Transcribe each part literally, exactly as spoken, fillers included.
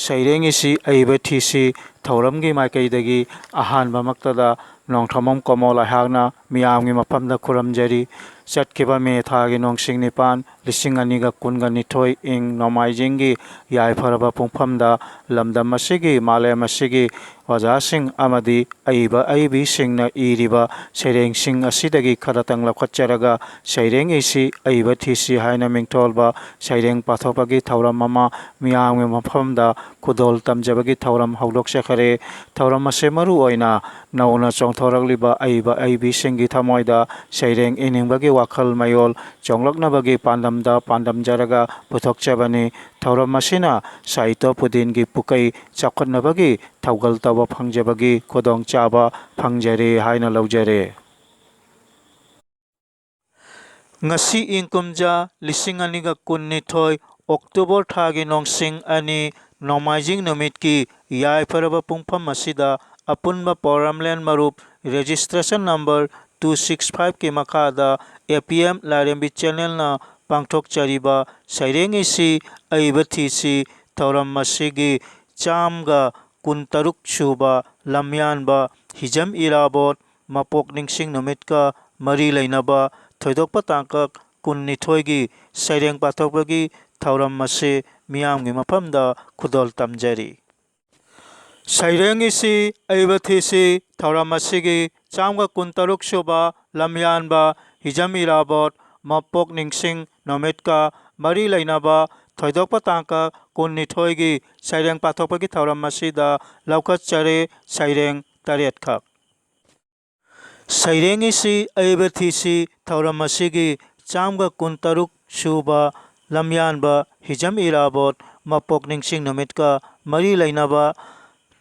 ꯁꯩꯔꯦꯡ ꯏꯁꯤ ꯑꯏꯕ ꯊꯤꯁꯤ ꯊꯧꯔꯝꯒꯤ ꯃꯥꯏꯀꯩꯗꯒꯤ ꯑꯍꯥꯟꯕꯃꯛꯇꯗ ꯅꯣꯡꯊꯣꯝꯕꯝ ꯀꯃꯣꯜ ꯑꯩꯍꯥꯛꯅ ꯃꯤꯌꯥꯝꯒꯤ ꯃꯐꯝꯗ ꯈꯨꯔꯨꯝꯖꯔꯤ꯫ ꯆꯠꯈꯤꯕ ꯃꯦ ꯊꯥꯒꯤ ꯅꯣꯡꯁꯤꯡ ꯅꯤꯄꯥꯟ, ꯂꯤꯁꯤꯡ ꯑꯅꯤꯒ ꯀꯨꯟꯒ ꯅꯤꯊꯣꯏ, ꯏꯪ ꯅꯣꯡꯃꯥꯏꯖꯤꯡꯒꯤ ꯌꯥꯏꯐꯔꯕ ꯄꯨꯡꯐꯝꯗ ꯂꯝꯗꯝ ꯑꯁꯤꯒꯤ, ꯃꯥꯂꯦꯝ ꯑꯁꯤꯒꯤ ꯑꯣꯖꯥꯁꯤꯡ ꯑꯃꯗꯤ ꯑꯏꯕ ꯑꯏꯕꯤꯁꯤꯡꯅ ꯏꯔꯤꯕ ꯁꯩꯔꯦꯡꯁꯤꯡ ꯑꯁꯤꯗꯒꯤ ꯈꯔꯇꯪ ꯂꯧꯈꯠꯆꯔꯒ ꯁꯩꯔꯦꯡ ꯏꯁꯤ ꯑꯏꯕ ꯊꯤꯁꯤ ꯍꯥꯏꯅ ꯃꯤꯡꯊꯣꯜꯕ ꯁꯩꯔꯦꯡ ꯄꯥꯊꯣꯛꯄꯒꯤ ꯊꯧꯔꯝ ꯑꯃ ꯃꯤꯌꯥꯝꯒꯤ ꯃꯐꯝꯗ ꯈꯨꯗꯣꯜ ꯇꯝꯖꯕꯒꯤ ꯊꯧꯔꯝ ꯍꯧꯗꯣꯛꯆꯈꯔꯦ꯫ ꯊꯧꯔꯝ ꯑꯁꯤ ꯃꯔꯨ ꯑꯣꯏꯅ ꯅꯧꯅ ꯆꯣꯡꯊꯣꯔꯛꯂꯤꯕ ꯑꯏꯕ ꯑꯏꯕꯤꯁꯤꯡꯒꯤ ꯊꯃꯣꯏꯗ ꯁꯩꯔꯦꯡ ꯏꯅꯤꯡꯕꯒꯤ ꯋꯥꯈꯜ ꯃꯌꯣꯜ ꯆꯣꯡꯂꯛꯅꯕꯒꯤ ꯄꯥꯟꯗꯝꯗ ꯄꯥꯟꯗꯝꯖꯔꯒ ꯄꯨꯊꯣꯛꯆꯕꯅꯤ꯫ ꯊꯧꯔꯝ ꯑꯁꯤꯅ ꯁꯥꯍꯤꯇ꯭ꯌ ꯄꯨꯗꯤꯟꯒꯤ ꯄꯨꯀꯩ ꯆꯥꯎꯈꯠꯅꯕꯒꯤ ꯊꯧꯒꯜ ꯇꯧꯕ ꯐꯪꯖꯕꯒꯤ ꯈꯨꯗꯣꯡꯆꯥꯕ ꯐꯪꯖꯔꯦ ꯍꯥꯏꯅ ꯂꯧꯖꯔꯦ꯫ ꯉꯁꯤ ꯏꯪ ꯀꯨꯝꯖꯥ ꯂꯤꯁꯤꯡ ꯑꯅꯤꯒ ꯀꯨꯟꯅꯤꯊꯣꯏ ꯑꯣꯛꯇꯣꯕꯔ ꯊꯥꯒꯤ ꯅꯣꯡꯁꯤꯡ ꯑꯅꯤ, ꯅꯣꯡꯃꯥꯏꯖꯤꯡ ꯅꯨꯃꯤꯠꯀꯤ ꯌꯥꯏꯐꯔꯕ ꯄꯨꯡꯐꯝ ꯑꯁꯤꯗ ꯑꯄꯨꯟꯕ ꯄꯥꯎꯔꯝꯂꯦꯟ ꯃꯔꯨꯞ registration number two six five ꯀꯤ ꯃꯈꯥꯗ A P M ꯂꯥꯏꯔꯦꯝꯕꯤ channelꯅ ꯄꯥꯡꯊꯣꯛꯆꯔꯤꯕ ꯁꯩꯔꯦꯡ ꯏꯁꯤ ꯑꯏꯕ ꯊꯤꯁꯤ ꯊꯧꯔꯝ ꯑꯁꯤꯒꯤ ꯆꯥꯝꯒ ꯀꯨꯟꯇꯔꯨꯛ ꯁꯨꯕ ꯂꯝꯌꯥꯟꯕ ꯍꯤꯖꯝ ꯏꯔꯥꯕꯣꯠ ꯃꯄꯣꯛ ꯅꯤꯡꯁꯤꯡ ꯅꯨꯃꯤꯠꯀ ꯃꯔꯤ ꯂꯩꯅꯕ ꯊꯣꯏꯗꯣꯛꯄ ꯇꯥꯡꯀꯛ ꯀꯨꯟꯅꯤꯊꯣꯏꯒꯤ ꯁꯩꯔꯦꯡ ꯄꯥꯊꯣꯛꯄꯒꯤ ꯊꯧꯔꯝ ꯑꯁꯤ ꯃꯤꯌꯥꯝꯒꯤ ꯃꯐꯝꯗ ꯈꯨꯗꯣꯜ ꯇꯝꯖꯔꯤ꯫ ꯁꯩꯔꯦꯡ ꯏꯁꯤ ꯑꯏꯕ ꯊꯤꯁꯤ ꯊꯧꯔꯝ ꯑꯁꯤꯒꯤ ꯆꯥꯝꯒ ꯀꯨꯟꯇꯔꯨꯛ ꯁꯨꯕ ꯂꯝꯌꯥꯟꯕ ꯍꯤꯖꯝ ꯏꯔꯥꯕꯣꯠ ꯃꯄꯣꯛ ꯅꯤꯡꯁꯤꯡ ꯅꯨꯃꯤꯠꯀ ꯃꯔꯤ ꯂꯩꯅꯕ ꯊꯣꯏꯗꯣꯛꯄ ꯇꯥꯡꯀꯛ ꯀꯨꯟꯅꯤꯊꯣꯏꯒꯤ ꯁꯩꯔꯦꯡ ꯄꯥꯊꯣꯛꯄꯒꯤ ꯊꯧꯔꯝ ꯑꯁꯤꯗ ꯂꯧꯈꯠꯆꯔꯦ꯫ ꯁꯩꯔꯦꯡ ꯇꯔꯦꯠꯈꯛ꯫ ꯁꯩꯔꯦꯡ ꯏꯁꯤ ꯑꯏꯕ ꯊꯤꯁꯤ ꯊꯧꯔꯝ ꯑꯁꯤꯒꯤ ꯆꯥꯝꯒ ꯀꯨꯟꯇꯔꯨꯛ ꯁꯨꯕ ꯂꯝꯌꯥꯟꯕ ꯍꯤꯖꯝ ꯏꯔꯥꯕꯣꯠ ꯃꯄꯣꯛ ꯅꯤꯡꯁꯤꯡ ꯅꯨꯃꯤꯠꯀ ꯃꯔꯤ ꯂꯩꯅꯕ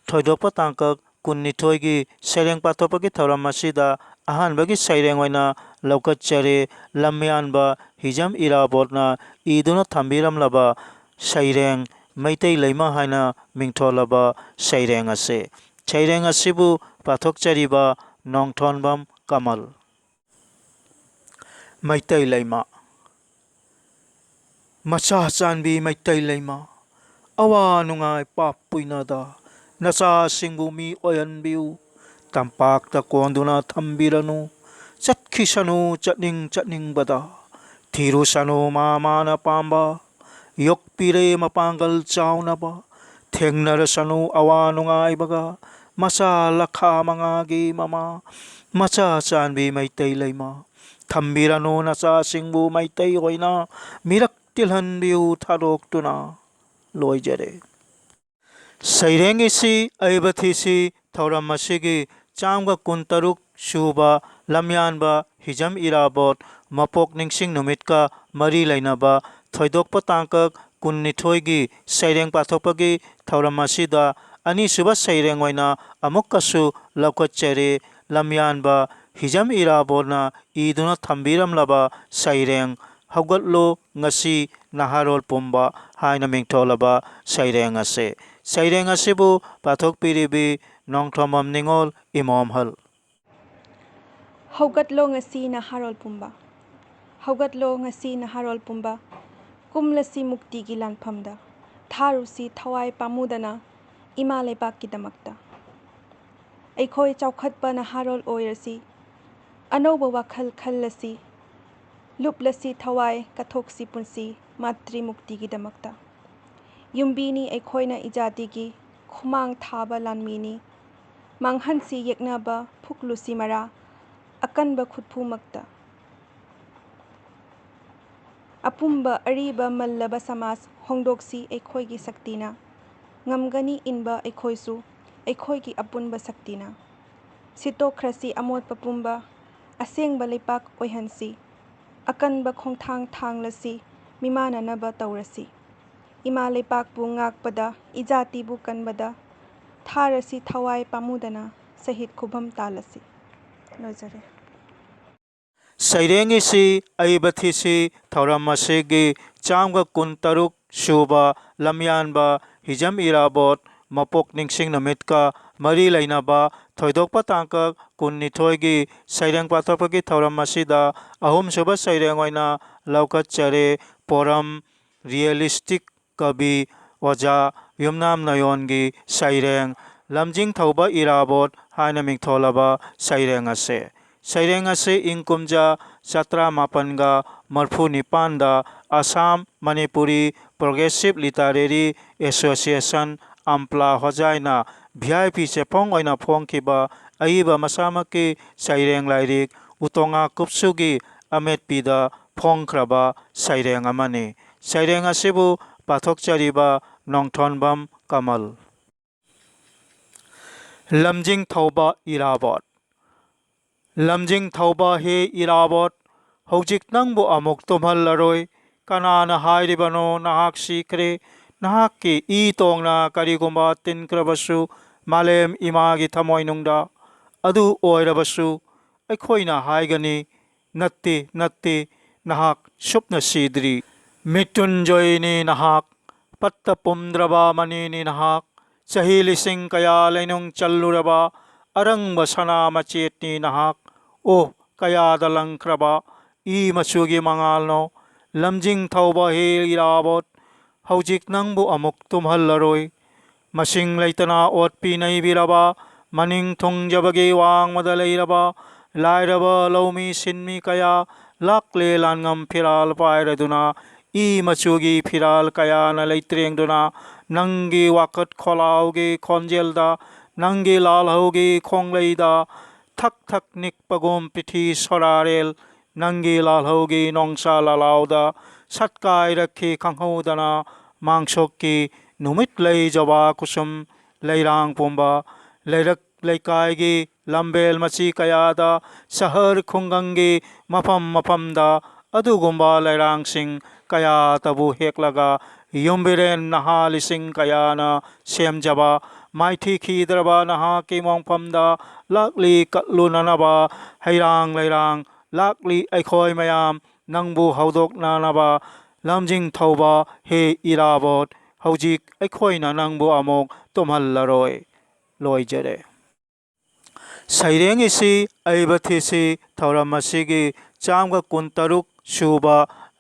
ꯊꯣꯏꯗꯣꯛꯄ ꯇꯥꯡꯀꯛ ꯀꯨꯟꯅꯤꯊꯣꯏꯒꯤ ꯁꯩꯔꯦꯡ ꯄꯥꯊꯣꯛꯄꯒꯤ ꯊꯧꯔꯝ ꯑꯁꯤꯗ ꯑꯍꯥꯟꯕꯒꯤ ꯁꯩꯔꯦꯡ ꯑꯣꯏꯅ ꯂꯧꯈꯠꯆꯔꯦ꯫ ꯂꯝꯌꯥꯟꯕ ꯍꯤꯖꯝ ꯏꯔꯥꯕꯣꯠꯅ ꯏꯗꯨꯅ ꯊꯝꯕꯤꯔꯝꯂꯕ ꯁꯩꯔꯦꯡ ꯃꯩꯇꯩ ꯂꯩꯃ ꯍꯥꯏꯅ ꯃꯤꯡꯊꯣꯜꯂꯕ ꯁꯩꯔꯦꯡ ꯑꯁꯤ꯫ ꯁꯩꯔꯦꯡ ꯑꯁꯤꯕꯨ ꯄꯥꯊꯣꯛꯆꯔꯤꯕ ꯅꯣꯡꯊꯣꯟꯕꯝ ꯀꯃꯜ꯫ ꯃꯩꯇꯩ ꯂꯩꯃ꯫ ꯃꯆꯥ ꯆꯥꯟꯕꯤ ꯃꯩꯇꯩ ꯂꯩꯃ, ꯑꯋꯥ ꯅꯨꯡꯉꯥꯏ ꯄꯥꯞ ꯄꯨꯏꯅꯗ ꯅꯆꯥꯁꯤꯡꯕꯨ ꯃꯤ ꯑꯣꯏꯍꯟꯕꯤꯌꯨ꯫ ꯇꯝꯄꯥꯛꯇ ꯀꯣꯟꯗꯨꯅ ꯊꯝꯕꯤꯔꯅꯨ꯫ ꯆꯠꯈꯤꯁꯅꯨ ꯆꯠꯅꯤꯡ ꯆꯠꯅꯤꯡꯕꯗ꯫ ꯊꯤꯔꯨꯁꯅꯨ ꯃꯥ ꯃꯥꯅ ꯄꯥꯝꯕ꯫ ꯌꯣꯛꯄꯤꯔꯦ ꯃꯄꯥꯡꯒꯜ ꯆꯥꯎꯅꯕ꯫ ꯊꯦꯡꯅꯔꯁꯅꯨ ꯑꯋꯥ ꯅꯨꯡꯉꯥꯏꯕꯒ꯫ ꯃꯆꯥ ꯂꯈꯥ ꯃꯉꯥꯒꯤ ꯃꯃꯥ꯫ ꯃꯆꯥ ꯆꯥꯟꯕꯤ ꯃꯩꯇꯩ ꯂꯩꯃ꯫ ꯊꯝꯕꯤꯔꯅꯨ ꯅꯆꯥꯁꯤꯡꯕꯨ ꯃꯩꯇꯩ ꯑꯣꯏꯅ꯫ ꯃꯤꯔꯛ ꯇꯤꯜꯍꯟꯕꯤꯌꯨ ꯊꯥꯗꯣꯛꯇꯨꯅ꯫ ꯂꯣꯏꯖꯔꯦ꯫ ꯁꯩꯔꯦꯡ ꯏꯁꯤ ꯑꯏꯕ ꯊꯤꯁꯤ ꯊꯧꯔꯝ ꯑꯁꯤꯒꯤ ꯆꯥꯝꯒ ꯀꯨꯟꯇꯔꯨꯛ ꯁꯨꯕ ꯂꯝꯌꯥꯟꯕ ꯍꯤꯖꯝ ꯏꯔꯥꯕꯣꯠ ꯃꯄꯣꯛ ꯅꯤꯡꯁꯤꯡ ꯅꯨꯃꯤꯠꯀ ꯃꯔꯤ ꯂꯩꯅꯕ ꯊꯣꯏꯗꯣꯛꯄ ꯇꯥꯡꯀꯛ ꯀꯨꯟꯅꯤꯊꯣꯏꯒꯤ ꯁꯩꯔꯦꯡ ꯄꯥꯊꯣꯛꯄꯒꯤ ꯊꯧꯔꯝ ꯑꯁꯤꯗ ꯑꯅꯤꯁꯨꯕ ꯁꯩꯔꯦꯡ ꯑꯣꯏꯅ ꯑꯃꯨꯛꯀꯁꯨ ꯂꯧꯈꯠꯆꯔꯤ꯫ ꯂꯝꯌꯥꯟꯕ ꯍꯤꯖꯝ ꯏꯔꯥꯕꯣꯠꯅ ꯏꯗꯨꯅ ꯊꯝꯕꯤꯔꯝꯂꯕ ꯁꯩꯔꯦꯡ ꯍꯧꯒꯠꯂꯣ ꯉꯁꯤ ꯅꯍꯥꯔꯣꯜ ꯄꯨꯝꯕ ꯍꯥꯏꯅ ꯃꯤꯡꯊꯣꯜꯂꯕ ꯁꯩꯔꯦꯡ ꯑꯁꯤ꯫ ꯁꯩꯔꯦꯡ ꯑꯁꯤꯕꯨ ꯄꯥꯊꯣꯛꯄꯤꯔꯤꯕꯤ ꯅꯣꯡꯊꯣꯝꯕꯝ ꯅꯤꯉꯣꯜ ꯏꯃꯣꯝꯍꯜ꯫ ꯍꯧꯒꯠꯂꯣ ꯉꯁꯤ ꯅꯍꯥꯔꯣꯜ ꯄꯨꯝꯕ꯫ ꯍꯧꯒꯠꯂꯣ ꯉꯁꯤ ꯅꯍꯥꯔꯣꯜ ꯄꯨꯝꯕ꯫ ꯀꯨꯝꯂꯁꯤ ꯃꯨꯛꯇꯤꯒꯤ ꯂꯥꯟꯐꯝꯗ꯫ ꯊꯥꯔꯨꯁꯤ ꯊꯋꯥꯏ ꯄꯥꯝꯃꯨꯗꯅ ꯏꯃꯥ ꯂꯩꯕꯥꯛꯀꯤꯗꯃꯛꯇ꯫ ꯑꯩꯈꯣꯏ ꯆꯥꯎꯈꯠꯄ ꯅꯍꯥꯔꯣꯜ ꯑꯣꯏꯔꯁꯤ꯫ ꯑꯅꯧꯕ ꯋꯥꯈꯜ ꯈꯜꯂꯁꯤ꯫ ꯂꯨꯞꯂꯁꯤ ꯊꯋꯥꯏ ꯀꯠꯊꯣꯛꯁꯤ ꯄꯨꯟꯁꯤ ꯃꯥꯇ꯭ꯔꯤ ꯃꯨꯛꯇꯤꯒꯤꯗꯃꯛꯇ꯫ ꯌꯨꯝꯕꯤꯅꯤ ꯑꯩꯈꯣꯏꯅ ꯏꯖꯥꯇꯤꯒꯤ ꯈꯨꯃꯥꯡ ꯊꯥꯕ ꯂꯥꯟꯃꯤꯅꯤ꯫ ꯃꯥꯡꯍꯟꯁꯤ ꯌꯦꯛꯅꯕ ꯐꯨꯛꯂꯨꯁꯤ ꯃꯔꯥ ꯑꯀꯟꯕ ꯈꯨꯠꯐꯨꯃꯛꯇ꯫ ꯑꯄꯨꯝꯕ ꯑꯔꯤꯕ ꯃꯜꯂꯕ ꯁꯃꯥꯖ ꯍꯣꯡꯗꯣꯛꯁꯤ ꯑꯩꯈꯣꯏꯒꯤ ꯁꯛꯇꯤꯅ꯫ ꯉꯝꯒꯅꯤ ꯏꯟꯕ ꯑꯩꯈꯣꯏꯁꯨ ꯑꯩꯈꯣꯏꯒꯤ ꯑꯄꯨꯟꯕ ꯁꯛꯇꯤꯅ꯫ ꯁꯤꯠꯇꯣꯛꯈ꯭ꯔꯁꯤ ꯑꯃꯣꯠꯄ ꯄꯨꯝꯕ ꯑꯁꯦꯡꯕ ꯂꯩꯄꯥꯛ ꯑꯣꯏꯍꯟꯁꯤ꯫ ꯑꯀꯟꯕ ꯈꯣꯡꯊꯥꯡ ꯊꯥꯡꯂꯁꯤ ꯃꯤꯃꯥꯟꯅꯅꯕ ꯇꯧꯔꯁꯤ꯫ ꯏꯃꯥ ꯂꯩꯄꯥꯛꯄꯨ ꯉꯥꯛꯄꯗ ꯏꯖꯥꯇꯤꯕꯨ ꯀꯟꯕꯗ ꯊꯥꯔꯁꯤ ꯊꯋꯥꯏ ꯄꯥꯝꯃꯨꯗꯅ ꯁꯍꯤꯠ ꯈꯨꯕꯝ ꯇꯥꯜꯂꯁꯤ꯫ ꯂꯣꯏꯖꯔꯦ꯫ ꯁꯩꯔꯦꯡ ꯏꯁꯤ ꯑꯏꯕ ꯊꯤꯁꯤ ꯊꯧꯔꯝ ꯑꯁꯤꯒꯤ ꯆꯥꯝꯒ ꯀꯨꯟꯇꯔꯨꯛ ꯁꯨꯕ ꯂꯝꯌꯥꯟꯕ ꯍꯤꯖꯝ ꯏꯔꯥꯕꯣꯠ ꯃꯄꯣꯛ ꯅꯤꯡꯁꯤꯡ ꯅꯨꯃꯤꯠꯀ ꯃꯔꯤ ꯂꯩꯅꯕ ꯊꯣꯏꯗꯣꯛꯄ ꯇꯥꯡꯀꯛ ꯀꯨꯟꯅꯤꯊꯣꯏꯒꯤ ꯁꯩꯔꯦꯡ ꯄꯥꯊꯣꯛꯄꯒꯤ ꯊꯧꯔꯝ ꯑꯁꯤꯗ ꯑꯍꯨꯝꯁꯨꯕ ꯁꯩꯔꯦꯡ ꯑꯣꯏꯅ ꯂꯧꯈꯠꯆꯔꯦ꯫ ꯄꯣꯔꯝ realistic ꯀꯕꯤ ꯑꯣꯖꯥ ꯌꯨꯝꯅꯥꯝ ꯅꯣꯌꯣꯟꯒꯤ ꯁꯩꯔꯦꯡ ꯂꯝꯖꯤꯡ ꯊꯧꯕ ꯏꯔꯥꯕꯣꯠ ꯍꯥꯏꯅ ꯃꯤꯡꯊꯣꯜꯂꯕ ꯁꯩꯔꯦꯡ ꯑꯁꯤ꯫ ꯁꯩꯔꯦꯡ ꯑꯁꯤ ꯏꯪ ꯀꯨꯝꯖꯥ ꯆꯥꯇ꯭ꯔꯥ ꯃꯥꯄꯟꯒ ꯃꯔꯐꯨ ꯅꯤꯄꯥꯟꯗ Assam Manipuri progressive literary association, ꯑꯝꯄ꯭ꯂꯥ, ꯍꯣꯖꯥꯏꯅ ꯚꯤ ꯑꯥꯏ ꯄꯤ ꯆꯦꯐꯣꯡ ꯑꯣꯏꯅ ꯐꯣꯡꯈꯤꯕ ꯑꯏꯕ ꯃꯁꯥꯃꯛꯀꯤ ꯁꯩꯔꯦꯡ ꯂꯥꯏꯔꯤꯛ ꯎꯇꯣꯉꯥ ꯀꯨꯞꯁꯨꯒꯤ ꯑꯃꯦꯠꯄꯤꯗ ꯐꯣꯡꯈ꯭ꯔꯕ ꯁꯩꯔꯦꯡ ꯑꯃꯅꯤ꯫ ꯁꯩꯔꯦꯡ ꯑꯁꯤꯕꯨ ꯄꯥꯊꯣꯛꯆꯔꯤꯕ ꯅꯣꯡꯊꯣꯟꯕꯝ ꯀꯃꯜ꯫ ꯂꯝꯖꯤꯡ ꯊꯧꯕ ꯏꯔꯥꯕꯣꯠ꯫ ꯂꯝꯖꯤꯡ ꯊꯧꯕ ꯍꯦ ꯏꯔꯥꯕꯣꯠ, ꯍꯧꯖꯤꯛ ꯅꯪꯕꯨ ꯑꯃꯨꯛ ꯇꯨꯝꯍꯜꯂꯔꯣꯏ꯫ ꯀꯅꯥꯅ ꯍꯥꯏꯔꯤꯕꯅꯣ ꯅꯍꯥꯛ ꯁꯤꯈ꯭ꯔꯦ? ꯅꯍꯥꯛꯀꯤ ꯏ ꯇꯣꯡꯅ ꯀꯔꯤꯒꯨꯝꯕ ꯇꯤꯟꯈ꯭ꯔꯕꯁꯨ ꯃꯥꯂꯦꯝ ꯏꯃꯥꯒꯤ ꯊꯃꯣꯏꯅꯨꯡꯗ, ꯑꯗꯨ ꯑꯣꯏꯔꯕꯁꯨ ꯑꯩꯈꯣꯏꯅ ꯍꯥꯏꯒꯅꯤ, "ꯅꯠꯇꯦ, ꯅꯠꯇꯦ, ꯅꯍꯥꯛ ꯁꯨꯞꯅ ꯁꯤꯗ꯭ꯔꯤ꯫ ꯃ꯭ꯔꯤꯇ꯭ꯌꯨꯟꯖꯣꯏꯅꯤ ꯅꯍꯥꯛ, ꯄꯠꯇ ꯄꯨꯝꯗ꯭ꯔꯕ ꯃꯅꯤꯅꯤ ꯅꯍꯥꯛ, ꯆꯍꯤ ꯂꯤꯁꯤꯡ ꯀꯌꯥ ꯂꯩꯅꯨꯡ ꯆꯜꯂꯨꯔꯕ ꯑꯔꯪꯕ ꯁꯅꯥ ꯃꯆꯦꯠꯅꯤ ꯅꯍꯥꯛ꯫ ꯑꯣ, ꯀꯌꯥꯗ ꯂꯪꯈ꯭ꯔꯕ ꯏ ꯃꯆꯨꯒꯤ ꯃꯉꯥꯜꯅꯣ! ꯂꯝꯖꯤꯡ ꯊꯧꯕ ꯍꯦ ꯏꯔꯥꯕꯣꯠ, ꯍꯧꯖꯤꯛ ꯅꯪꯕꯨ ꯑꯃꯨꯛ ꯇꯨꯝꯍꯜꯂꯔꯣꯏ꯫ ꯃꯁꯤꯡ ꯂꯩꯇꯅ ꯑꯣꯠꯄꯤ ꯅꯩꯕꯤꯔꯕ, ꯃꯅꯤꯡ ꯊꯨꯡꯖꯕꯒꯤ ꯋꯥꯡꯃꯗ ꯂꯩꯔꯕ ꯂꯥꯏꯔꯕ ꯂꯧꯃꯤ ꯁꯤꯟꯃꯤ ꯀꯌꯥ ꯂꯥꯛꯂꯦ ꯂꯥꯟꯉꯝ ꯐꯤꯔꯥꯜ ꯄꯥꯏꯔꯗꯨꯅ, ꯏ ꯃꯆꯨꯒꯤ ꯐꯤꯔꯥꯜ ꯀꯌꯥꯅ ꯂꯩꯇ꯭ꯔꯦꯡꯗꯨꯅ, ꯅꯪꯒꯤ ꯋꯥꯀꯠ ꯈꯣꯜꯂꯥꯎꯒꯤ ꯈꯣꯟꯖꯦꯜꯗ, ꯅꯪꯒꯤ ꯂꯥꯜꯍꯧꯒꯤ ꯈꯣꯡꯂꯩꯗ ꯊꯛ ꯊꯛ ꯅꯤꯛꯄꯒꯨꯝ ꯄꯤꯊꯤ ꯁꯣꯔꯥꯔꯦꯜ ꯅꯪꯒꯤ ꯂꯥꯜꯍꯧꯒꯤ ꯅꯣꯡꯁꯥ ꯂꯥꯂꯥꯎꯗ ꯁꯠꯀꯥꯏꯔꯛꯈꯤ ꯈꯪꯍꯧꯗꯅ꯫ ꯃꯥꯡꯁꯣꯛꯀꯤ ꯅꯨꯃꯤꯠ ꯂꯩ ꯖꯣꯕꯥ ꯀꯨꯁꯨꯝ ꯂꯩꯔꯥꯡ ꯄꯨꯝꯕ, ꯂꯩꯔꯛ ꯂꯩꯀꯥꯏꯒꯤ ꯂꯝꯕꯦꯜ ꯃꯆꯤ ꯀꯌꯥꯗ, ꯁꯍꯔ ꯈꯨꯡꯒꯪꯒꯤ ꯃꯐꯝ ꯃꯐꯝꯗ ꯑꯗꯨꯒꯨꯝꯕ ꯂꯩꯔꯥꯡꯁꯤꯡ ꯀꯌꯥꯇꯕꯨ ꯍꯦꯛꯂꯒ ꯌꯨꯝꯕꯤꯔꯦꯟ ꯅꯍꯥ ꯂꯤꯁꯤꯡ ꯀꯌꯥꯅ ꯁꯦꯝꯖꯕ ꯃꯥꯏꯊꯤꯈꯤꯗ꯭ꯔꯕ ꯅꯍꯥꯛꯀꯤ ꯃꯣꯡꯐꯝꯗ ꯂꯥꯛꯂꯤ ꯀꯠꯂꯨꯅꯅꯕ ꯍꯩꯔꯥꯡ ꯂꯩꯔꯥꯡ ꯂꯥꯛꯂꯤ ꯑꯩꯈꯣꯏ ꯃꯌꯥꯝ ꯅꯪꯕꯨ ꯍꯧꯗꯣꯛꯅꯅꯕ꯫ ꯂꯝꯖꯤꯡ ꯊꯧꯕ ꯍꯦ ꯏꯔꯥꯕꯣꯠ, ꯍꯧꯖꯤꯛ ꯑꯩꯈꯣꯏꯅ ꯅꯪꯕꯨ ꯑꯃꯨꯛ ꯇꯨꯝꯍꯜꯂꯔꯣꯏ꯫ ꯂꯣꯏꯖꯔꯦ꯫ ꯁꯩꯔꯦꯡ ꯑꯁꯤ ꯑꯏꯕ ꯊꯤꯁꯤ ꯊꯧꯔꯝ ꯑꯁꯤꯒꯤ ꯆꯥꯝꯃꯒ ꯀꯨꯟꯇꯔꯨꯛ ꯁꯨꯕ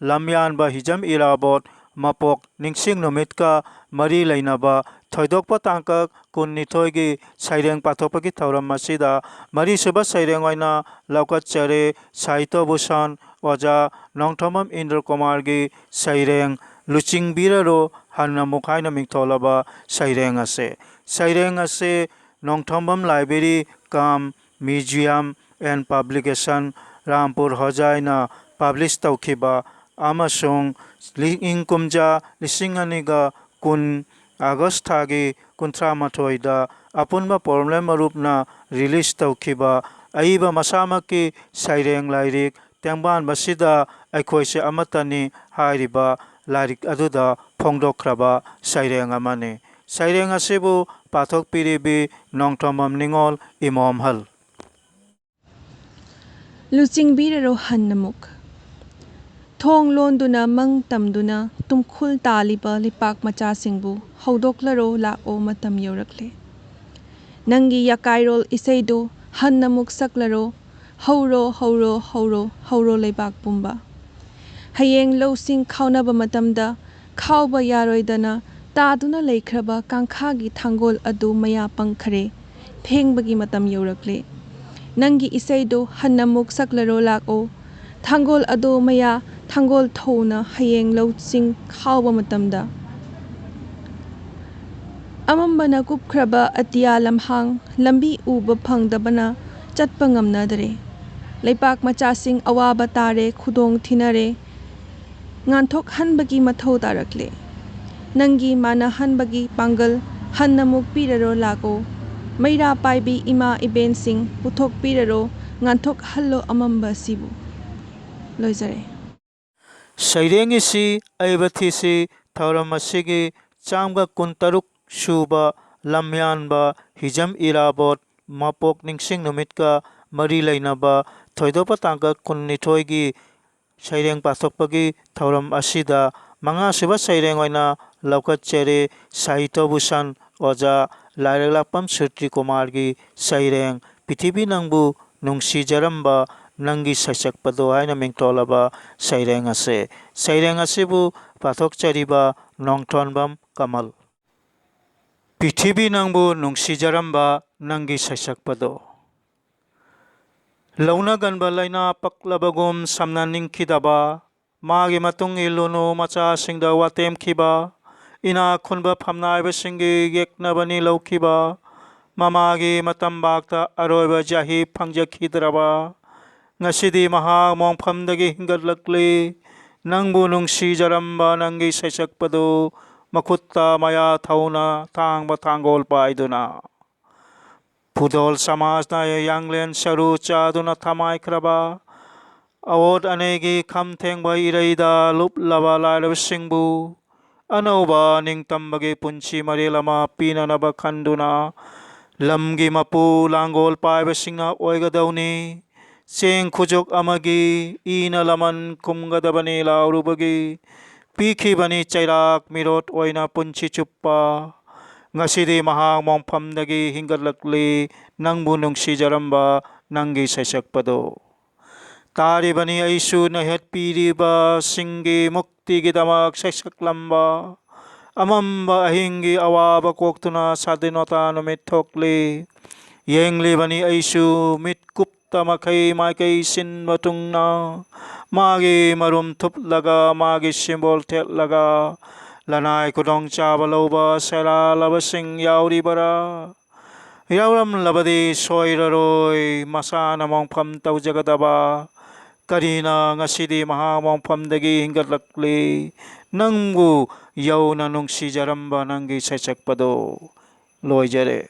ꯂꯝꯌꯥꯟꯕ ꯍꯤꯖꯝ ꯏꯔꯥꯕꯣꯠ ꯃꯄꯣꯛ ꯅꯤꯡꯁꯤꯡ ꯅꯨꯃꯤꯠꯀ ꯃꯔꯤ ꯂꯩꯅꯕ ꯊꯣꯏꯗꯣꯛꯄ ꯇꯥꯡꯀꯛ ꯀꯨꯟꯅꯤꯊꯣꯏꯒꯤ ꯁꯩꯔꯦꯡ ꯄꯥꯊꯣꯛꯄꯒꯤ ꯊꯧꯔꯝ ꯑꯁꯤꯗ ꯃꯔꯤꯁꯨꯕ ꯁꯩꯔꯦꯡ ꯑꯣꯏꯅ ꯂꯧꯈꯠꯆꯔꯦ ꯁꯥꯍꯤꯇ꯭ꯌ ꯚꯨꯁꯟ ꯑꯣꯖꯥ ꯅꯣꯡꯊꯣꯝꯕꯝ ꯏꯟꯗ꯭ꯔ ꯀꯨꯃꯥꯔꯒꯤ ꯁꯩꯔꯦꯡ ꯂꯨꯆꯤꯡꯕꯤꯔꯔꯣ ꯍꯟꯅ ꯑꯃꯨꯛ ꯍꯥꯏꯅ ꯃꯤꯡꯊꯣꯜꯂꯕ ꯁꯩꯔꯦꯡ ꯑꯁꯦ꯫ ꯁꯩꯔꯦꯡ ꯑꯁꯦ Nongthombam Library cum Museum and Publication, Rampur ꯍꯣꯖꯥꯏꯅ ꯄꯕ꯭ꯂꯤꯁ ꯇꯧꯈꯤꯕ ꯑꯃꯁꯨꯡ ꯂꯤ-, ꯏꯪ ꯀꯨꯝꯖꯥ ꯂꯤꯁꯤꯡ ꯑꯅꯤꯒ ꯀꯨꯟ ꯑꯥꯒꯁ ꯊꯥꯒꯤ ꯀꯨꯟꯊ꯭ꯔꯥ ꯃꯥꯊꯣꯏꯗ ꯑꯄꯨꯟꯕ ꯄꯣꯔꯣꯝꯂꯦꯝ ꯃꯔꯨꯞꯅ ꯔꯤꯂꯤꯁ ꯇꯧꯈꯤꯕ ꯑꯏꯕ ꯃꯁꯥꯃꯛꯀꯤ ꯁꯩꯔꯦꯡ ꯂꯥꯏꯔꯤꯛ ꯇꯦꯡꯕꯥꯟꯕꯁꯤꯗ ꯑꯩꯈꯣꯏꯁꯦ ꯑꯃꯠꯇꯅꯤ ꯍꯥꯏꯔꯤꯕ ꯂꯥꯏꯔꯤꯛ ꯑꯗꯨꯗ ꯐꯣꯡꯗꯣꯛꯈ꯭ꯔꯕ ꯁꯩꯔꯦꯡ ꯑꯃꯅꯤ꯫ ꯁꯩꯔꯦꯡ ꯑꯁꯤꯕꯨ ꯄꯥꯊꯣꯛꯄꯤꯔꯤꯕꯤ ꯅꯣꯡꯊꯣꯝꯕꯝ ꯅꯤꯉꯣꯜ ꯏꯃꯣꯝꯍꯜ꯫ ꯂꯨꯆꯤꯡꯕꯤꯔꯔꯣ ꯍꯟꯅꯃꯨꯛ꯫ ꯊꯣꯡ ꯂꯣꯟꯗꯨꯅ ꯃꯪ ꯇꯝꯗꯨꯅ ꯇꯨꯝꯈꯨꯜ ꯇꯥꯜꯂꯤꯕ ꯂꯩꯄꯥꯛ ꯃꯆꯥꯁꯤꯡꯕꯨ ꯍꯧꯗꯣꯛꯂꯔꯣ ꯂꯥꯛꯑꯣ ꯃꯇꯝ ꯌꯧꯔꯛꯂꯦ꯫ ꯅꯪꯒꯤ ꯌꯥꯀꯥꯏꯔꯣꯜ ꯏꯁꯩꯗꯨ ꯍꯟꯅꯃꯨꯛ ꯁꯛꯂꯔꯣ꯫ ꯍꯧꯔꯣ, ꯍꯧꯔꯣ, ꯍꯧꯔꯣ, ꯍꯧꯔꯣ ꯂꯩꯕꯥꯛ ꯄꯨꯝꯕ꯫ ꯍꯌꯦꯡ ꯂꯧꯁꯤꯡ ꯈꯥꯎꯅꯕ ꯃꯇꯝꯗ ꯈꯥꯎꯕ ꯌꯥꯔꯣꯏꯗꯅ ꯇꯥꯗꯨꯅ ꯂꯩꯈ꯭ꯔꯕ ꯀꯥꯡꯈꯥꯒꯤ ꯊꯥꯡꯒꯣꯜ ꯑꯗꯨ ꯃꯌꯥ ꯄꯪꯈꯔꯦ꯫ ꯐꯦꯡꯕꯒꯤ ꯃꯇꯝ ꯌꯧꯔꯛꯂꯦ꯫ ꯅꯪꯒꯤ ꯏꯁꯩꯗꯨ ꯍꯟꯅꯃꯨꯛ ꯁꯛꯂꯔꯣ ꯂꯥꯛꯑꯣ꯫ ꯊꯥꯡꯒꯣꯜ ꯑꯗꯨ ꯃꯌꯥ ꯊꯥꯡꯒꯣꯜ ꯊꯧꯅ ꯍꯌꯦꯡ ꯂꯧꯁꯤꯡ ꯈꯥꯎꯕ ꯃꯇꯝꯗ꯫ ꯑꯃꯝꯕꯅ ꯀꯨꯞꯈ꯭ꯔꯕ ꯑꯇꯤꯌꯥ ꯂꯝꯍꯥꯡ ꯂꯝꯕꯤ ꯎꯕ ꯐꯪꯗꯕꯅ ꯆꯠꯄ ꯉꯝꯅꯗꯔꯦ꯫ ꯂꯩꯄꯥꯛ ꯃꯆꯥꯁꯤꯡ ꯑꯋꯥꯕ ꯇꯥꯔꯦ, ꯈꯨꯗꯣꯡ ꯊꯤꯅꯔꯦ꯫ ꯉꯥꯟꯊꯣꯛꯍꯟꯕꯒꯤ ꯃꯊꯧ ꯇꯥꯔꯛꯂꯦ꯫ ꯅꯪꯒꯤ ꯃꯥꯟꯅꯍꯟꯕꯒꯤ ꯄꯥꯡꯒꯜ ꯍꯟꯅ ꯑꯃꯨꯛ ꯄꯤꯔꯔꯣ ꯂꯥꯛꯑꯣ꯫ ꯃꯩꯔꯥ ꯄꯥꯏꯕꯤ ꯏꯃꯥ ꯏꯕꯦꯟꯁꯤꯡ ꯄꯨꯊꯣꯛꯄꯤꯔꯔꯣ, ꯉꯥꯟꯊꯣꯛꯍꯜꯂꯣ ꯑꯃꯝꯕ ꯑꯁꯤꯕꯨ꯫ ꯂꯣꯏꯖꯔꯦ꯫ ꯁꯩꯔꯦꯡ ꯏꯁꯤ ꯑꯏꯕ ꯊꯤꯁꯤ ꯊꯧꯔꯝ ꯑꯁꯤꯒꯤ ꯆꯥꯝꯃꯒ ꯀꯨꯟꯇꯔꯨꯛ ꯁꯨꯕ ꯂꯝꯌꯥꯟꯕ ꯍꯤꯖꯝ ꯏꯔꯥꯕꯣꯠ ꯃꯄꯣꯛ ꯅꯤꯡꯁꯤꯡ ꯅꯨꯃꯤꯠꯀ ꯃꯔꯤ ꯂꯩꯅꯕ ꯊꯣꯏꯗꯣꯛꯄ ꯇꯥꯡꯀꯛ ꯀꯨꯟꯅꯤꯊꯣꯏꯒꯤ ꯁꯩꯔꯦꯡ ꯄꯥꯊꯣꯛꯄꯒꯤ ꯊꯧꯔꯝ ꯑꯁꯤꯗ ꯃꯉꯥꯁꯨꯕ ꯁꯩꯔꯦꯡ ꯑꯣꯏꯅ ꯂꯧꯈꯠꯆꯔꯦ ꯁꯥꯍꯤꯇ꯭ꯌ ꯚꯨꯁꯟ ꯑꯣꯖꯥ ꯂꯥꯏꯔꯤꯛꯂꯥꯛꯄꯝ ꯁꯨꯔꯇꯤ ꯀꯨꯃꯥꯔꯒꯤ ꯁꯩꯔꯦꯡ ꯄ꯭ꯔꯤꯊꯤꯕꯤ ꯅꯪꯕꯨ ꯅꯨꯡꯁꯤꯖꯔꯝꯕ ꯅꯪꯒꯤ ꯁꯩꯁꯛꯄꯗꯣ ꯍꯥꯏꯅ ꯃꯤꯡꯊꯣꯜꯂꯕ ꯁꯩꯔꯦꯡ ꯑꯁꯦ꯫ ꯁꯩꯔꯦꯡ ꯑꯁꯤꯕꯨ ꯄꯥꯊꯣꯛꯆꯔꯤꯕ ꯅꯣꯡꯊꯣꯟꯕꯝ ꯀꯃꯜ꯫ ꯄ꯭ꯔꯤꯊꯤꯕꯤ ꯅꯪꯕꯨ ꯅꯨꯡꯁꯤꯖꯔꯝꯕ ꯅꯪꯒꯤ ꯁꯩꯁꯛꯄꯗꯣ꯫ ꯂꯧꯅꯒꯟꯕ ꯂꯥꯏꯅꯥ ꯄꯛꯂꯕꯒꯨꯝ ꯁꯝꯅꯅꯤꯡꯈꯤꯗꯕ, ꯃꯥꯒꯤ ꯃꯇꯨꯡ ꯏꯜꯂꯨꯅꯨ ꯃꯆꯥꯁꯤꯡꯗ ꯋꯥꯇꯦꯝꯈꯤꯕ, ꯏꯅꯥꯛ ꯈꯨꯟꯕ ꯐꯝꯅꯥꯏꯕꯁꯤꯡꯒꯤ ꯌꯦꯛꯅꯕꯅꯤ ꯂꯧꯈꯤꯕ, ꯃꯃꯥꯒꯤ ꯃꯇꯝꯕꯥꯛꯇ ꯑꯔꯣꯏꯕ ꯆꯍꯤ ꯐꯪꯖꯈꯤꯗ꯭ꯔꯕ, ꯉꯁꯤꯗꯤ ꯃꯍꯥꯛ ꯃꯣꯡꯐꯝꯗꯒꯤ ꯍꯤꯡꯒꯠꯂꯛꯂꯤ꯫ ꯅꯪꯕꯨ ꯅꯨꯡꯁꯤꯖꯔꯝꯕ ꯅꯪꯒꯤ ꯁꯩꯁꯛꯄꯗꯨ ꯃꯈꯨꯠꯇ ꯃꯌꯥ ꯊꯧꯅ ꯊꯥꯡꯕ ꯊꯥꯡꯒꯣꯜ ꯄꯥꯏꯗꯨꯅ꯫ ꯄꯨꯗꯣꯜ ꯁꯃꯥꯖꯅ ꯌꯥꯡꯂꯦꯟ ꯁꯔꯨ ꯆꯥꯗꯨꯅ ꯊꯃꯥꯏꯈ꯭ꯔꯕ, ꯑꯋꯣꯠ ꯑꯅꯩꯒꯤ ꯈꯝ ꯊꯦꯡꯕ ꯏꯔꯩꯗ ꯂꯨꯞꯂꯕ ꯂꯥꯏꯔꯕꯁꯤꯡꯕꯨ ꯑꯅꯧꯕ ꯅꯤꯡꯇꯝꯕꯒꯤ ꯄꯨꯟꯁꯤ ꯃꯔꯦꯜ ꯑꯃ ꯄꯤꯅꯅꯕ ꯈꯟꯗꯨꯅ ꯂꯝꯒꯤ ꯃꯄꯨ ꯂꯥꯡꯒꯣꯜ ꯄꯥꯏꯕꯁꯤꯡꯅ ꯑꯣꯏꯒꯗꯧꯅꯤ꯫ ꯆꯦꯡ ꯈꯨꯖꯣꯛ ꯑꯃꯒꯤ ꯏꯅ ꯂꯃꯟ ꯈꯨꯝꯒꯗꯕꯅꯤ ꯂꯥꯎꯔꯨꯕꯒꯤ ꯄꯤꯈꯤꯕꯅꯤ ꯆꯩꯔꯥꯛ ꯃꯤꯔꯣꯠ ꯑꯣꯏꯅ ꯄꯨꯟꯁꯤ ꯆꯨꯞꯄ꯫ ꯉꯁꯤꯗꯤ ꯃꯍꯥꯛ ꯃꯣꯡꯐꯝꯗꯒꯤ ꯍꯤꯡꯒꯠꯂꯛꯂꯤ, ꯅꯪꯕꯨ ꯅꯨꯡꯁꯤꯖꯔꯝꯕ ꯅꯪꯒꯤ ꯁꯩꯁꯛꯄꯗꯣ꯫ ꯇꯥꯔꯤꯕꯅꯤ ꯑꯩꯁꯨ ꯅꯩꯍꯠꯄꯤꯔꯤꯕꯁꯤꯡꯒꯤ ꯃꯨꯛꯇꯤꯒꯤꯗꯃꯛ ꯁꯩꯁꯛꯂꯝꯕ꯫ ꯑꯃꯝꯕ ꯑꯍꯤꯡꯒꯤ ꯑꯋꯥꯕ ꯀꯣꯛꯇꯨꯅ ꯁꯥꯗꯤꯅꯣꯇꯥ ꯅꯨꯃꯤꯠ ꯊꯣꯛꯂꯤ꯫ ꯌꯦꯡꯂꯤꯕꯅꯤ ꯑꯩꯁꯨ ꯃꯤꯠꯀꯨꯞꯇ ꯃꯈꯩ ꯃꯥꯏꯀꯩ ꯁꯤꯟꯕ ꯇꯨꯡꯅ ꯃꯥꯒꯤ ꯃꯔꯨꯝ ꯊꯨꯞꯂꯒ ꯃꯥꯒꯤ ꯁꯤꯝꯕꯣꯜ ꯊꯦꯠꯂꯒ ꯂꯅꯥꯏ ꯈꯨꯗꯣꯡꯆꯥꯕ ꯂꯧꯕ ꯁꯦꯔꯥꯜꯂꯕꯁꯤꯡ ꯌꯥꯎꯔꯤꯕꯔꯥ? ꯌꯥꯎꯔꯝꯂꯕꯗꯤ ꯁꯣꯏꯔꯔꯣꯏ ꯃꯁꯥꯅ ꯃꯣꯡꯐꯝ ꯇꯧꯖꯒꯗꯕ꯫ ꯀꯔꯤꯅ ꯉꯁꯤꯗꯤ ꯃꯍꯥꯛ ꯃꯣꯡꯐꯝꯗꯒꯤ ꯍꯤꯡꯒꯠꯂꯛꯂꯤ? ꯅꯪꯕꯨ ꯌꯧꯅ ꯅꯨꯡꯁꯤꯖꯔꯝꯕ ꯅꯪꯒꯤ ꯁꯩꯁꯛꯄꯗꯣ꯫ ꯂꯣꯏꯖꯔꯦ꯫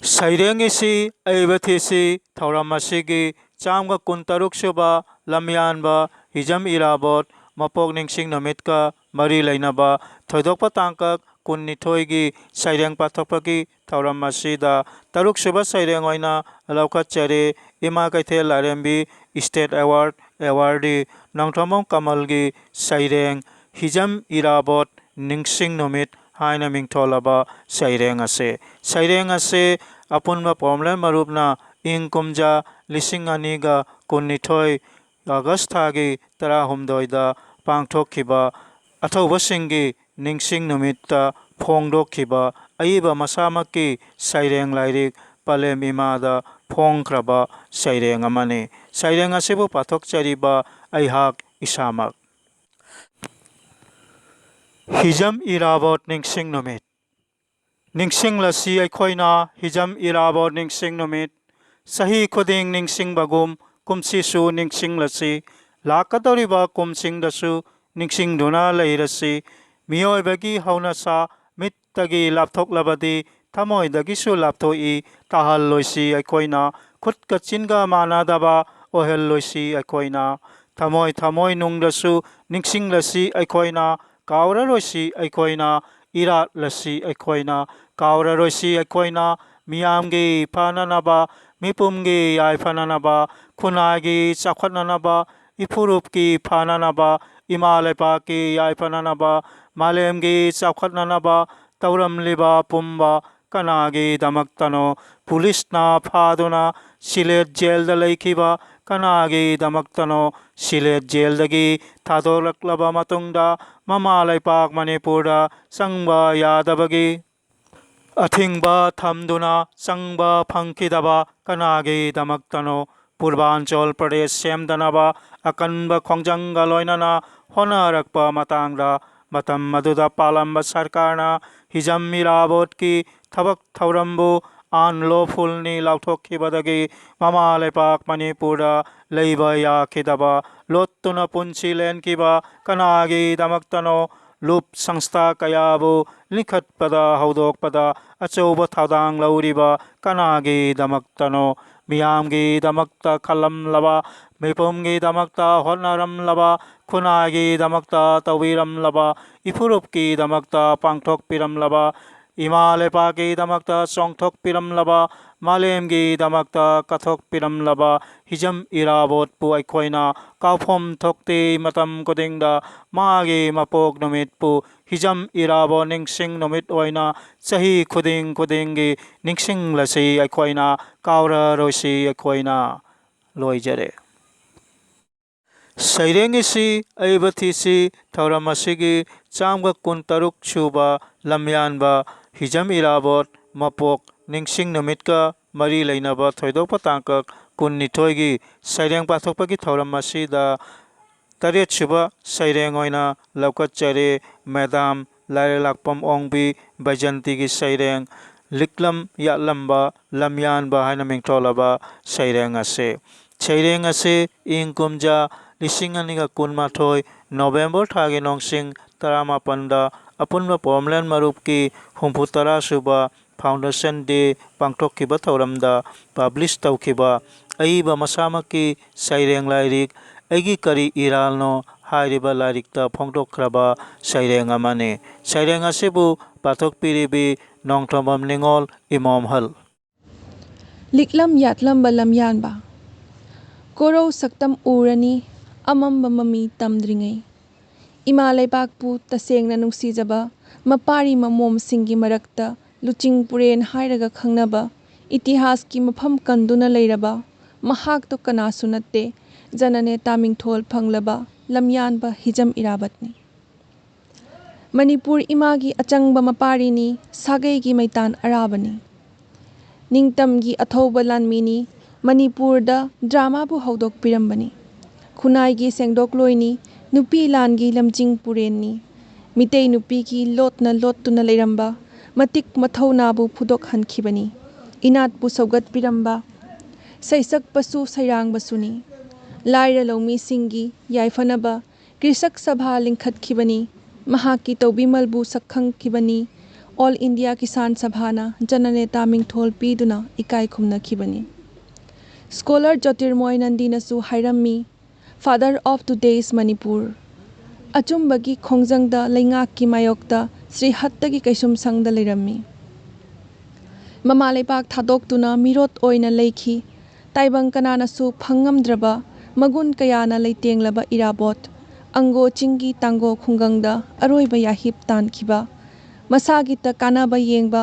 ꯁꯩꯔꯦꯡ ꯏꯁꯤ ꯑꯏꯕ ꯊꯤꯁꯤ ꯊꯧꯔꯝ ꯑꯁꯤꯒꯤ ꯆꯥꯝꯃꯒ ꯀꯨꯟꯇꯔꯨꯛ ꯁꯨꯕ ꯂꯝꯌꯥꯟꯕ ꯍꯤꯖꯝ ꯏꯔꯥꯕꯣꯠ ꯃꯄꯣꯛ ꯅꯤꯡꯁꯤꯡ ꯅꯨꯃꯤꯠꯀ ꯃꯔꯤ ꯂꯩꯅꯕ ꯊꯣꯏꯗꯣꯛꯄ ꯇꯥꯡꯀꯛ ꯀꯨꯟꯅꯤꯊꯣꯏꯒꯤ ꯁꯩꯔꯦꯡ ꯄꯥꯊꯣꯛꯄꯒꯤ ꯊꯧꯔꯝ ꯑꯁꯤꯗ ꯇꯔꯨꯛ ꯁꯨꯕ ꯁꯩꯔꯦꯡ ꯑꯣꯏꯅ ꯂꯧꯈꯠꯆꯔꯤ꯫ ꯏꯃꯥ ꯀꯩꯊꯦꯜ ꯂꯥꯏꯔꯦꯝꯕꯤ ꯏꯁꯇꯦꯠ ꯑꯦꯋꯥꯔꯗ ꯑꯦꯋꯥꯔꯗꯤ ꯅꯣꯡꯊꯣꯝꯕꯝ ꯀꯃꯜꯒꯤ ꯁꯩꯔꯦꯡ ꯍꯤꯖꯝ ꯏꯔꯥꯕꯣꯠ ꯅꯤꯡꯁꯤꯡ ꯅꯨꯃꯤꯠ ꯍꯥꯏꯅ ꯃꯤꯡꯊꯣꯜꯂꯕ ꯁꯩꯔꯦꯡ ꯑꯁꯦ꯫ ꯁꯩꯔꯦꯡ ꯑꯁꯦ ꯑꯄꯨꯟꯕ ꯄꯥꯎꯃꯤꯂꯣꯟ ꯃꯔꯨꯞꯅ ꯏꯪ ꯀꯨꯝꯖꯥ ꯂꯤꯁꯤꯡ ꯑꯅꯤꯒ ꯀꯨꯟꯅꯤꯊꯣꯏ ꯑꯥꯒꯁ ꯊꯥꯒꯤ ꯇꯔꯥꯍꯨꯝꯗꯣꯏꯗ ꯄꯥꯡꯊꯣꯛꯈꯤꯕ ꯑꯊꯧꯕꯁꯤꯡꯒꯤ ꯅꯤꯡꯁꯤꯡ ꯅꯨꯃꯤꯠꯇ ꯐꯣꯡꯗꯣꯛꯈꯤꯕ ꯑꯏꯕ ꯃꯁꯥꯃꯛꯀꯤ ꯁꯩꯔꯦꯡ ꯂꯥꯏꯔꯤꯛ ꯄꯂꯦꯝ ꯏꯃꯥꯗ ꯐꯣꯡꯈ꯭ꯔꯕ ꯁꯩꯔꯦꯡ ꯑꯃꯅꯤ꯫ ꯁꯩꯔꯦꯡ ꯑꯁꯤꯕꯨ ꯄꯥꯊꯣꯛꯆꯔꯤꯕ ꯑꯩꯍꯥꯛ ꯏꯁꯥꯃꯛ꯫ ꯍꯤꯖꯝ ꯏꯔꯥꯕꯣꯠ ꯅꯤꯡꯁꯤꯡ ꯅꯨꯃꯤꯠ꯫ ꯅꯤꯡꯁꯤꯡꯂꯁꯤ ꯑꯩꯈꯣꯏꯅ ꯍꯤꯖꯝ ꯏꯔꯥꯕꯣꯠ ꯅꯤꯡꯁꯤꯡ ꯅꯨꯃꯤꯠ꯫ ꯆꯍꯤ ꯈꯨꯗꯤꯡ ꯅꯤꯡꯁꯤꯡꯕꯒꯨꯝ ꯀꯨꯝꯁꯤꯁꯨ ꯅꯤꯡꯁꯤꯡꯂꯁꯤ꯫ ꯂꯥꯛꯀꯗꯧꯔꯤꯕ ꯀꯨꯝꯁꯤꯡꯗꯁꯨ ꯅꯤꯡꯁꯤꯡꯗꯨꯅ ꯂꯩꯔꯁꯤ꯫ ꯃꯤꯑꯣꯏꯕꯒꯤ ꯍꯧꯅꯁꯥ ꯃꯤꯠꯇꯒꯤ ꯂꯥꯞꯊꯣꯛꯂꯕꯗꯤ ꯊꯃꯣꯏꯗꯒꯤꯁꯨ ꯂꯥꯞꯊꯣꯛꯏ꯫ ꯇꯥꯍꯜꯂꯣꯏꯁꯤ ꯑꯩꯈꯣꯏꯅ꯫ ꯈꯨꯠꯀ ꯆꯤꯟꯒ ꯃꯥꯟꯅꯗꯕ ꯑꯣꯏꯍꯜꯂꯣꯏꯁꯤ ꯑꯩꯈꯣꯏꯅ꯫ ꯊꯃꯣꯏ ꯊꯃꯣꯏ ꯅꯨꯡꯗꯁꯨ ꯅꯤꯡꯁꯤꯡꯂꯁꯤ ꯑꯩꯈꯣꯏꯅ꯫ ꯀꯥꯎꯔꯔꯣꯏꯁꯤ ꯑꯩꯈꯣꯏꯅ꯫ ꯏꯔꯥꯠꯂꯁꯤ ꯑꯩꯈꯣꯏꯅ꯫ ꯀꯥꯎꯔꯔꯣꯏꯁꯤ ꯑꯩꯈꯣꯏꯅ꯫ ꯃꯤꯌꯥꯝꯒꯤ ꯐꯅꯅꯕ, ꯃꯤꯄꯨꯝꯒꯤ ꯌꯥꯏꯐꯅꯅꯕ, ꯈꯨꯟꯅꯥꯏꯒꯤ ꯆꯥꯎꯈꯠꯅꯅꯕ, ꯏꯐꯨꯔꯨꯞꯀꯤ ꯐꯅꯅꯕ, ꯏꯃꯥ ꯂꯩꯄꯥꯛꯀꯤ ꯌꯥꯏꯐꯅꯅꯕ, ꯃꯥꯂꯦꯝꯒꯤ ꯆꯥꯎꯈꯠꯅꯅꯕ ꯇꯧꯔꯝꯂꯤꯕ ꯄꯨꯝꯕ ꯀꯅꯥꯒꯤꯗꯃꯛꯇꯅꯣ? ꯄꯨꯂꯤꯁꯅ ꯐꯥꯗꯨꯅ ꯁꯤꯂꯦꯠ ꯖꯦꯜꯗ ꯂꯩꯈꯤꯕ ꯀꯅꯥꯒꯤꯗꯃꯛꯇꯅꯣ? ꯁꯤꯂꯦꯠ ꯖꯦꯜꯗꯒꯤ ꯊꯥꯗꯣꯔꯛꯂꯕ ꯃꯇꯨꯡꯗ ꯃꯃꯥ ꯂꯩꯄꯥꯛ ꯃꯅꯤꯄꯨꯔꯗ ꯆꯪꯕ ꯌꯥꯗꯕꯒꯤ ꯑꯊꯤꯡꯕ ꯊꯝꯗꯨꯅ ꯆꯪꯕ ꯐꯪꯈꯤꯗꯕ ꯀꯅꯥꯒꯤꯗꯃꯛꯇꯅꯣ? ꯄꯨꯔꯕꯥꯟꯆꯣꯜ ꯄ꯭ꯔꯗꯦꯁ ꯁꯦꯝꯗꯅꯕ ꯑꯀꯟꯕ ꯈꯣꯡꯖꯪꯒ ꯂꯣꯏꯅꯅ ꯍꯣꯠꯅꯔꯛꯄ ꯃꯇꯥꯡꯗ ꯃꯇꯝ ꯑꯗꯨꯗ ꯄꯥꯜꯂꯝꯕ ꯁꯔꯀꯥꯔꯅ ꯍꯤꯖꯝ ꯏꯔꯥꯕꯣꯠꯀꯤ ꯊꯕꯛ ꯊꯧꯔꯝꯕꯨ unlawfulꯅꯤ ꯂꯥꯎꯊꯣꯛꯈꯤꯕꯗꯒꯤ ꯃꯃꯥ ꯂꯩꯄꯥꯛ ꯃꯅꯤꯄꯨꯔꯗ ꯂꯩꯕ ꯌꯥꯈꯤꯗꯕ, ꯂꯣꯠꯇꯨꯅ ꯄꯨꯟꯁꯤ ꯂꯦꯟꯈꯤꯕ ꯀꯅꯥꯒꯤꯗꯃꯛꯇꯅꯣ? ꯂꯨꯞ ꯁꯪꯁꯊꯥ ꯀꯌꯥꯕꯨ ꯂꯤꯡꯈꯠꯄꯗ ꯍꯧꯗꯣꯛꯄꯗ ꯑꯆꯧꯕ ꯊꯧꯗꯥꯡ ꯂꯧꯔꯤꯕ ꯀꯅꯥꯒꯤꯗꯃꯛꯇꯅꯣ? ꯃꯤꯌꯥꯝꯒꯤꯗꯃꯛꯇ ꯈꯜꯂꯝꯂꯕ, ꯃꯤꯄꯨꯝꯒꯤꯗꯃꯛꯇ ꯍꯣꯠꯅꯔꯝꯂꯕ, ꯈꯨꯟꯅꯥꯏꯒꯤꯗꯃꯛꯇ ꯇꯧꯕꯤꯔꯝꯂꯕ, ꯏꯐꯨꯔꯨꯞꯀꯤꯗꯃꯛꯇ ꯄꯥꯡꯊꯣꯛꯄꯤꯔꯝꯂꯕ, ꯏꯃꯥ ꯂꯩꯄꯥꯛꯀꯤꯗꯃꯛꯇ ꯆꯣꯡꯊꯣꯛꯄꯤꯔꯝꯂꯕ, ꯃꯥꯂꯦꯝꯒꯤꯗꯃꯛꯇ ꯀꯠꯊꯣꯛꯄꯤꯔꯝꯂꯕ ꯍꯤꯖꯝ ꯏꯔꯥꯕꯣꯠꯄꯨ ꯑꯩꯈꯣꯏꯅ ꯀꯥꯎꯐꯝ ꯊꯣꯛꯇꯦ꯫ ꯃꯇꯝ ꯈꯨꯗꯤꯡꯗ ꯃꯥꯒꯤ ꯃꯄꯣꯛ ꯅꯨꯃꯤꯠꯄꯨ ꯍꯤꯖꯝ ꯏꯔꯥꯕꯣꯠ ꯅꯤꯡꯁꯤꯡ ꯅꯨꯃꯤꯠ ꯑꯣꯏꯅ ꯆꯍꯤ ꯈꯨꯗꯤꯡ ꯈꯨꯗꯤꯡꯒꯤ ꯅꯤꯡꯁꯤꯡꯂꯁꯤ ꯑꯩꯈꯣꯏꯅ, ꯀꯥꯎꯔꯔꯣꯏꯁꯤ ꯑꯩꯈꯣꯏꯅ꯫ ꯂꯣꯏꯖꯔꯦ꯫ ꯁꯩꯔꯦꯡ ꯏꯁꯤ ꯑꯏꯕ ꯊꯤꯁꯤ ꯊꯧꯔꯝ ꯑꯁꯤꯒꯤ ꯆꯥꯝꯃꯒ ꯀꯨꯟꯇꯔꯨꯛ ꯁꯨꯕ ꯂꯝꯌꯥꯟꯕ ꯍꯤꯖꯝ ꯏꯔꯥꯕꯣꯠ ꯃꯄꯣꯛ ꯅꯤꯡꯁꯤꯡ ꯅꯨꯃꯤꯠꯀ ꯃꯔꯤ ꯂꯩꯅꯕ ꯊꯣꯏꯗꯣꯛꯄ ꯇꯥꯡꯀꯛ ꯀꯨꯟꯅꯤꯊꯣꯏꯒꯤ ꯁꯩꯔꯦꯡ ꯄꯥꯊꯣꯛꯄꯒꯤ ꯊꯧꯔꯝ ꯑꯁꯤꯗ ꯇꯔꯦꯠꯁꯨꯕ ꯁꯩꯔꯦꯡ ꯑꯣꯏꯅ ꯂꯧꯈꯠꯆꯔꯦ ꯃꯦꯗꯥꯝ ꯂꯥꯏꯔꯩꯂꯥꯛꯄꯝ ꯑꯣꯡꯕꯤ ꯕꯩꯖꯟꯇꯤꯒꯤ ꯁꯩꯔꯦꯡ ꯂꯤꯛꯂꯝ ꯌꯥꯠꯂꯝꯕ ꯂꯝꯌꯥꯟꯕ ꯍꯥꯏꯅ ꯃꯤꯡꯊꯣꯜꯂꯕ ꯁꯩꯔꯦꯡ ꯑꯁꯤ꯫ ꯁꯩꯔꯦꯡ ꯑꯁꯤ ꯏꯪ ꯀꯨꯝꯖꯥ ꯂꯤꯁꯤꯡ ꯑꯅꯤꯒ ꯀꯨꯟꯃꯥꯊꯣꯏ ꯅꯣꯕꯦꯝꯕꯔ ꯊꯥꯒꯤ ꯅꯣꯡꯁꯤꯡ ꯇꯔꯥꯃꯥꯄꯟꯗ ꯑꯄꯨꯟꯕ ꯄꯣꯝꯂꯦꯟ ꯃꯔꯨꯞꯀꯤ ꯍꯨꯝꯐꯨ ꯇꯔꯥ ꯁꯨꯕ ꯐꯥꯎꯟꯗꯦꯁꯟ ꯗꯦ ꯄꯥꯡꯊꯣꯛꯈꯤꯕ ꯊꯧꯔꯝꯗ ꯄꯕ꯭ꯂꯤꯁ ꯇꯧꯈꯤꯕ ꯑꯏꯕ ꯃꯁꯥꯃꯛꯀꯤ ꯁꯩꯔꯦꯡ ꯂꯥꯏꯔꯤꯛ ꯑꯩꯒꯤ ꯀꯔꯤ ꯏꯔꯥꯜꯅꯣ ꯍꯥꯏꯔꯤꯕ ꯂꯥꯏꯔꯤꯛꯇ ꯐꯣꯡꯗꯣꯛꯈ꯭ꯔꯕ ꯁꯩꯔꯦꯡ ꯑꯃꯅꯤ꯫ ꯁꯩꯔꯦꯡ ꯑꯁꯤꯕꯨ ꯄꯥꯊꯣꯛꯄꯤꯔꯤꯕꯤ ꯅꯣꯡꯊꯣꯝꯕꯝ ꯅꯤꯉꯣꯜ ꯏꯃꯣꯝꯍꯜ꯫ ꯂꯤꯛꯂꯝ ꯌꯥꯠꯂꯝꯕ ꯂꯝꯌꯥꯟꯕ꯫ ꯀꯣꯔꯧ ꯁꯛꯇꯝ ꯎꯔꯅꯤ ꯑꯃꯝꯕ ꯃꯃꯤ ꯇꯝꯗ꯭ꯔꯤꯉꯩ꯫ ꯏꯃꯥ ꯂꯩꯕꯥꯛꯄꯨ ꯇꯁꯦꯡꯅ ꯅꯨꯡꯁꯤꯖꯕ ꯃꯄꯥꯔꯤ ꯃꯃꯣꯝꯁꯤꯡꯒꯤ ꯃꯔꯛꯇ ꯂꯨꯆꯤꯡ ꯄꯨꯔꯦꯟ ꯍꯥꯏꯔꯒ ꯈꯪꯅꯕ, ꯏꯇꯤꯍꯥꯁꯀꯤ ꯃꯐꯝ ꯀꯟꯗꯨꯅ ꯂꯩꯔꯕ ꯃꯍꯥꯛꯇꯣ ꯀꯅꯥꯁꯨ ꯅꯠꯇꯦ, ꯖꯅꯅꯦꯇꯥ ꯃꯤꯡꯊꯣꯜ ꯐꯪꯂꯕ ꯂꯝꯌꯥꯟꯕ ꯍꯤꯖꯝ ꯏꯔꯥꯕꯠꯅꯤ꯫ ꯃꯅꯤꯄꯨꯔ ꯏꯃꯥꯒꯤ ꯑꯆꯪꯕ ꯃꯄꯥꯔꯤꯅꯤ, ꯁꯥꯒꯩꯒꯤ ꯃꯩꯇꯥꯟ ꯑꯔꯥꯕꯅꯤ꯫ ꯅꯤꯡꯇꯝꯒꯤ ꯑꯊꯧꯕ ꯂꯥꯟꯃꯤꯅꯤ, ꯃꯅꯤꯄꯨꯔꯗ ꯗ꯭ꯔꯃꯥꯕꯨ ꯍꯧꯗꯣꯛꯄꯤꯔꯝꯕꯅꯤ꯫ ꯈꯨꯟꯅꯥꯏꯒꯤ ꯁꯦꯡꯗꯣꯛꯂꯣꯏꯅꯤ, ꯅꯨꯄꯤ ꯂꯥꯟꯒꯤ ꯂꯝꯖꯤꯡ ꯄꯨꯔꯦꯟꯅꯤ꯫ ꯃꯤꯇꯩ ꯅꯨꯄꯤꯒꯤ ꯂꯣꯠꯅ ꯂꯣꯠꯇꯨꯅ ꯂꯩꯔꯝꯕ ꯃꯇꯤꯛ ꯃꯊꯧꯅꯥꯕꯨ ꯐꯨꯗꯣꯛꯍꯟꯈꯤꯕꯅꯤ꯫ ꯏꯅꯥꯠꯄꯨ ꯁꯧꯒꯠꯄꯤꯔꯝꯕ ꯁꯩꯁꯛꯄꯁꯨ ꯁꯩꯔꯥꯡꯕꯁꯨꯅꯤ꯫ ꯂꯥꯏꯔ ꯂꯧꯃꯤꯁꯤꯡꯒꯤ ꯌꯥꯏꯐꯅꯕ ꯀ꯭ꯔꯤꯁꯛ ꯁꯚꯥ ꯂꯤꯡꯈꯠꯈꯤꯕꯅꯤ꯫ ꯃꯍꯥꯛꯀꯤ ꯇꯧꯕꯤꯃꯜꯕꯨ ꯁꯛꯈꯪꯈꯤꯕꯅꯤ꯫ ꯑꯣꯜ ꯏꯟꯗꯤꯌꯥ ꯀꯤꯁꯥꯟ ꯁꯚꯥꯅ ꯖꯅꯅꯦꯇꯥ ꯃꯤꯡꯊꯣꯜ ꯄꯤꯗꯨꯅ ꯏꯀꯥꯏ ꯈꯨꯝꯅꯈꯤꯕꯅꯤ꯫ ꯁ꯭ꯀꯣꯂꯔ ꯖꯣꯇꯤꯔꯃꯣꯏ ꯅꯟꯗꯤꯅꯁꯨ ꯍꯥꯏꯔꯝꯃꯤ, "Father of today's Manipur, ꯑꯆꯨꯝꯕꯒꯤ ꯈꯣꯡꯖꯪꯗ ꯂꯩꯉꯥꯛꯀꯤ ꯃꯥꯌꯣꯛꯇ ꯁ꯭ꯔꯤꯍꯠꯇꯒꯤ ꯀꯩꯁꯨꯝꯁꯪꯗ ꯂꯩꯔꯝꯃꯤ"꯫ ꯃꯃꯥ ꯂꯩꯕꯥꯛ ꯊꯥꯗꯣꯛꯇꯨꯅ ꯃꯤꯔꯣꯠ ꯑꯣꯏꯅ ꯂꯩꯈꯤ꯫ ꯇꯥꯏꯕꯪ ꯀꯅꯥꯅꯁꯨ ꯐꯪꯉꯝꯗ꯭ꯔꯕ ꯃꯒꯨꯟ ꯀꯌꯥꯅ ꯂꯩꯇꯦꯡꯂꯕ ꯏꯔꯥꯕꯣꯠ ꯑꯪꯒꯣ ꯆꯤꯡꯒꯤ ꯇꯥꯡꯒꯣ ꯈꯨꯡꯒꯪꯗ ꯑꯔꯣꯏꯕ ꯌꯥꯍꯤꯞ ꯇꯥꯟꯈꯤꯕ, ꯃꯁꯥꯒꯤꯇ ꯀꯥꯟꯅꯕ ꯌꯦꯡꯕ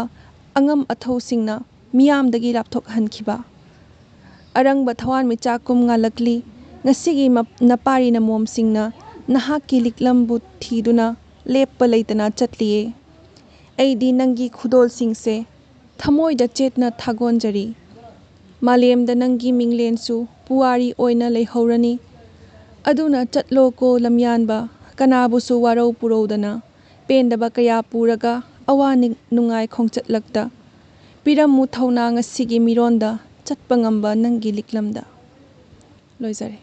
ꯑꯉꯝ ꯑꯊꯧꯁꯤꯡꯅ ꯃꯤꯌꯥꯝꯗꯒꯤ ꯂꯥꯞꯊꯣꯛꯍꯟꯈꯤꯕ꯫ ꯑꯔꯪꯕ ꯊꯋꯥꯟꯃꯤꯆꯥꯛꯀꯨꯝ ꯉꯥꯜꯂꯛꯂꯤ꯫ ꯉꯁꯤꯒꯤ ꯃꯞ-, ꯅꯄꯥꯔꯤ ꯅꯃꯣꯝꯁꯤꯡꯅ ꯅꯍꯥꯛꯀꯤ ꯂꯤꯛꯂꯝꯕꯨ ꯊꯤꯗꯨꯅ ꯂꯦꯞꯄ ꯂꯩꯇꯅ ꯆꯠꯂꯤꯌꯦ꯫ ꯑꯩꯗꯤ ꯅꯪꯒꯤ ꯈꯨꯗꯣꯜꯁꯤꯡꯁꯦ ꯊꯃꯣꯏꯗ ꯆꯦꯠꯅ ꯊꯥꯒꯣꯟꯖꯔꯤ꯫ ꯃꯥꯂꯦꯝꯗ ꯅꯪꯒꯤ ꯃꯤꯡꯂꯦꯟꯁꯨ ꯄꯨꯋꯥꯔꯤ ꯑꯣꯏꯅ ꯂꯩꯍꯧꯔꯅꯤ꯫ ꯑꯗꯨꯅ ꯆꯠꯂꯣꯀꯣ ꯂꯝꯌꯥꯟꯕ, ꯀꯅꯥꯕꯨꯁꯨ ꯋꯥꯔꯧ ꯄꯨꯔꯧꯗꯅ, ꯄꯦꯟꯗꯕ ꯀꯌꯥ ꯄꯨꯔꯒ ꯑꯋꯥ ꯅꯤꯡ-, ꯅꯨꯡꯉꯥꯏ ꯈꯣꯡꯆꯠꯂꯛꯇ꯫ ꯄꯤꯔꯝꯃꯨ ꯊꯧꯅꯥ ꯉꯁꯤꯒꯤ ꯃꯤꯔꯣꯟꯗ, ꯆꯠꯄ ꯉꯝꯕ ꯅꯪꯒꯤ ꯂꯤꯛꯂꯝꯗ꯫ ꯂꯣꯏꯖꯔꯦ꯫